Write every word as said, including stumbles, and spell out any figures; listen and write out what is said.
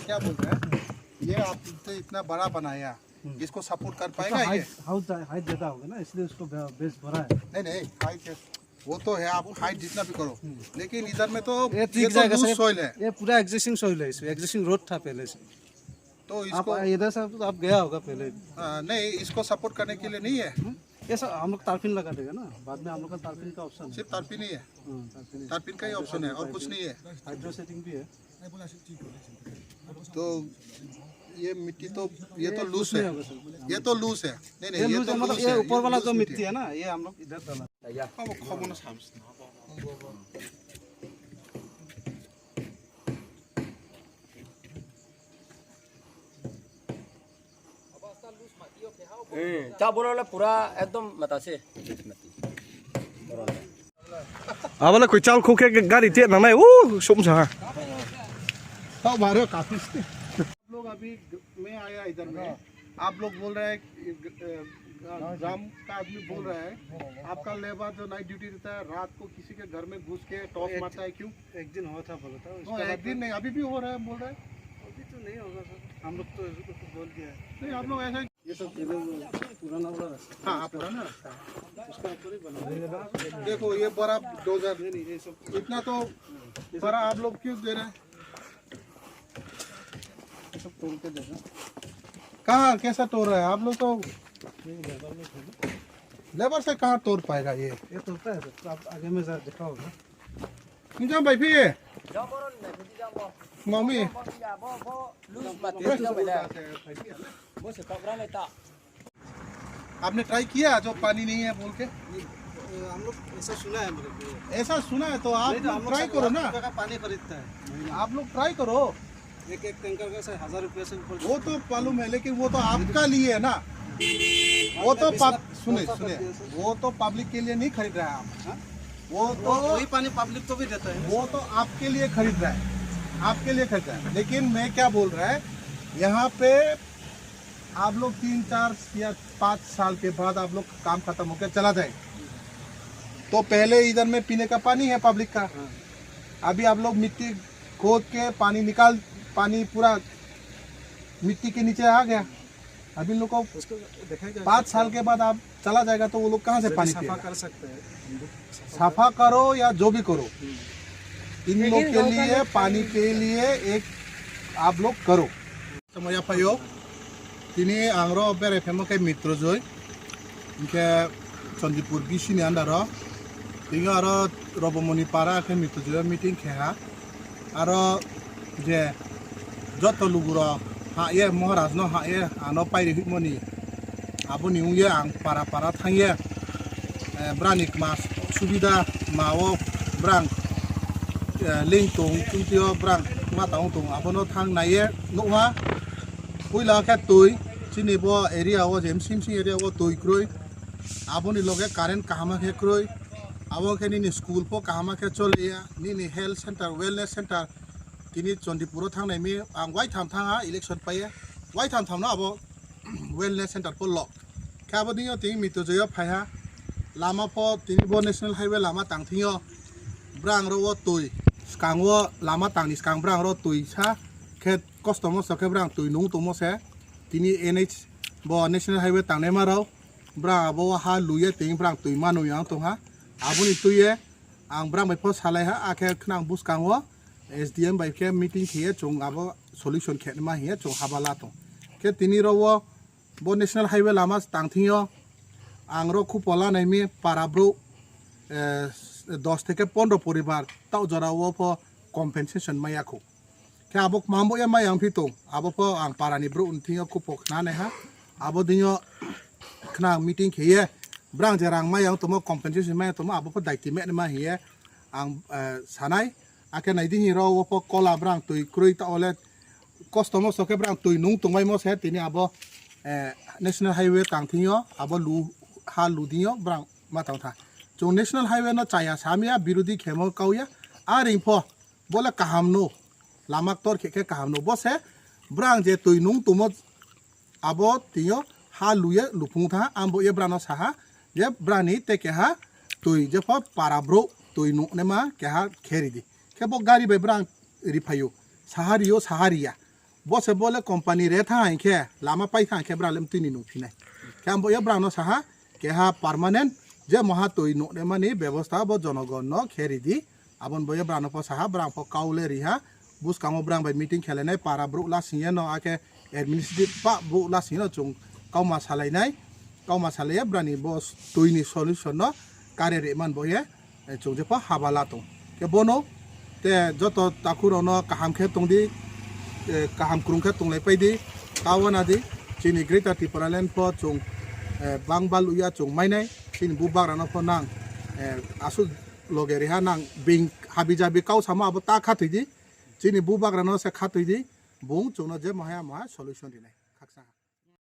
क्या बोल रहा है? ये आपने इतना बड़ा बनाया, हम्म। इसको सपोर्ट कर पाएगा ये? हाइट, हाइट ज्यादा होगा ना, इसलिए उसको बेस बढ़ा है। नहीं, नहीं, हाइट वो तो है, आप हाइट जितना भी करो, हम्म। लेकिन इधर में तो ये तो ये एक तो जाएगा लूज सर, सॉइल है। ये पूरा एग्जिस्टिंग सॉइल है, इसमें एग्जिस्टिंग रोड था पहले से। तो आप इसको इधर से तो आप गया होगा पहले। हाँ, नहीं, इसको सपोर्ट करने के लिए नहीं है। हम्म? ये सब हम लोग तारपिन लगा देगा ना, बाद में हम लोग का तारपिन का ऑप्शन है। सिर्फ तारपिन ही है। हाँ, तारपिन है। तारपिन का ही ऑप्शन है और कुछ नहीं है। हाइड्रो सेटिंग भी है। तो ये मिट्टी तो, ये तो ये लूज कुछ नहीं है। होगा सर। ये तो लूज है। नहीं, नहीं, ये ये लूज तो है, मतलब लूज ये है, ऊपर ये वाला लूज जो मिट्टी मिट्टी है। है ना, ये हम लोग इधर डाला। अब खबर ना सामने। Eh, ta boro le pura ekdom mata se. Abole koi chal khuk khe gari te nangnai, uh, sum sa ha. Tao bharo kaphis. आप लोग अभी ग-, मैं आया इधर में, आप लोग बोल रहे हैं कि ग-, अ, ग-, ग्राम का आदमी बोल रहा है, आपका लेबर जो नाइट ड्यूटी रहता है, रात को किसी के घर में घुस के टॉर्च मारता है, क्यों? एक दिन हुआ था बोला था, उसके बाद एक दिन नहीं, अभी भी हो रहा है, बोल रहा है। अभी तो नहीं होगा सर, हम लोग तो इसको तो बोल दिया है। नहीं, आप लोग ऐसा ये सब पुराना वाला रास्ता। हाँ, हाँ, पुराना रास्ता है। उसका ऊपर ही बना है। देखो, ये बड़ा डोजर, नहीं, नहीं, ये सब इतना तो बड़ा आप लोग क्यों दे रहे हैं? ये सब तोड़ के देखो। कहाँ, कैसा तोड़ रहा है? आप लोग तो लेबर से कहाँ तोड़ पाएगा ये? ये तोड़ता है सर, तो आप आगे में जरा देखा होगा। Ni jam bai phi? Mami. Bo se kok rang ta. आपने ट्राई किया जो पानी नहीं है बोल के? हम लोग ऐसा सुना है, मतलब, ऐसा सुना है तो आप लोग ट्राई करो ना। पानी खरीदता है। आप लोग ट्राई करो। एक एक टैंकर का सर हजार रुपया से ऊपर। वो तो मालूम है, लेकिन वो तो आपका लिए है ना। वो तो पब-, सुने, सुने, वो तो पब्लिक के लिए नहीं खरीद रहा है आप। वो तो वही पानी पब्लिक को भी देता है। वो तो आपके लिए खरीद रहा है, आपके लिए खरीद रहा है। लेकिन मैं क्या बोल रहा है, यहाँ पे आप लोग तीन, चार या पाँच साल के बाद आप लोग काम खत्म होकर चला जाए, तो पहले इधर में पीने का पानी है पब्लिक का। अभी आप लोग मिट्टी खोद के पानी निकाल, पानी पूरा मिट्टी के नीचे आ गया। अभी लोग को पाँच साल के बाद आप चला जाएगा तो वो लोग कहाँ से पानी पिएगा? कर सकते हैं। सफा करो या जो भी करो, इन लोग के लिए, पानी के लिए एक आप लोग करो। Tamo yaphaio, tini ang ro berai phaima khe Mitrojoi, hinkhe Chandipur B C ni under o, tini aro Robomoni para khe Mitrojoi o meeting khe ha, aro je joto lugu rok ha ye Maharaj no ha ye ano pairi hwimani, aboni wngye ang para para thangye, eh, brani kma subida ma o brang, eh, ling tong chumtio brang ma tang tong abono thang naiye. Nukha, puila khe twi, chini bo area o, je msing msing area o twi kwrwi, aboni loge current kaham khe kwrwi, abo khe nini school pho kaham khe choliya, nini health center, wellness center, tini Chandipur o thangnai mi ang waitham thangha election paiye, waitham thamno abo wellness center pho lok khe abo dino tini Mitrojoi o phaiha, lama pho tini bo national highway lama tang thingyo, brang ro o twi, skang o lama tangni skang brang ro twi sa khe kosto mosto khe brang twi nung tongmo se. Tini N H bo national highway tangnai ma rok brang abo ha luye tini brang twi manwi ang tongha. Aboni twiye ang brang bai pho salai ha, akhe khwnang bwskango S D M bai khe meeting khiye chwng abo solution khe ma hiye chwng haba la tong. Khe tini ro o bo national highway lama tang thingyo ang ro khupo lanai mi para bro, eh, dos theke pondro poribar tao jora o pho compensation maya khu. Khe abo mambo ya mai ang phi tong, abo pho ang para ni bro thing yo khupo khna nai ha. Abo ding yo khna meeting khe ye brang je rang mai ang tomo compensation mai ang tomo abo pho daiti me ma hiye ang, eh, sanai. Akhe nai di hi ro o pho kola brang twi kroi ta ole kosto mosto khe brang twi nung tongbai mo se tini abo, eh, national highway tang thing yo abo lu ha lu ding yo brang ma tang tha. Chung national highway no chaya samya birodi khemo kauya a ring pho. Bo le kaham no, lama ktor khe khe kaham no. Bo se brang je twi nung tumo abo twi yo ha luye lupung tha, ambo ye brano saha Je brani te keha twi jepho para bro twi nuknema keha khe ridi. Khe bo gari bai brang riphaio. Saha rio, saha riya. Bo se bole company re thang hai khe, lama pai thang khe brang lem twi ni nukphinai. Khe ambo ye brang no saha keha permanent je moha twi nuknemani bebosta bo jonogon no khe ridi. Abon bo ye brang no pho saha, brang pho kau le riha. Bwskango brang bai meeting khelenai para bro lasing ye no, akhe administrative pa bro lasing ye no chwng kauma salainai. Kauma salaiya brani bo twi ni solution no kare ri man bo ye, eh, chwng jepho haba la tong. Khe bono te joto takhuk rok no kaham khe tong di, eh, kaham kwrwng khe tonglai pai di, ta wana di. Chini Greater Tipraland pho chwng, eh, bang bal uya chwng mainai. Chini bubagra no pho nang, eh, aswk loge riha nang bing habi jabi kau samo abo ta kha thwi di. Chini bubagra no se kha thwi di. Bung chwng no je moha moha solution rinai.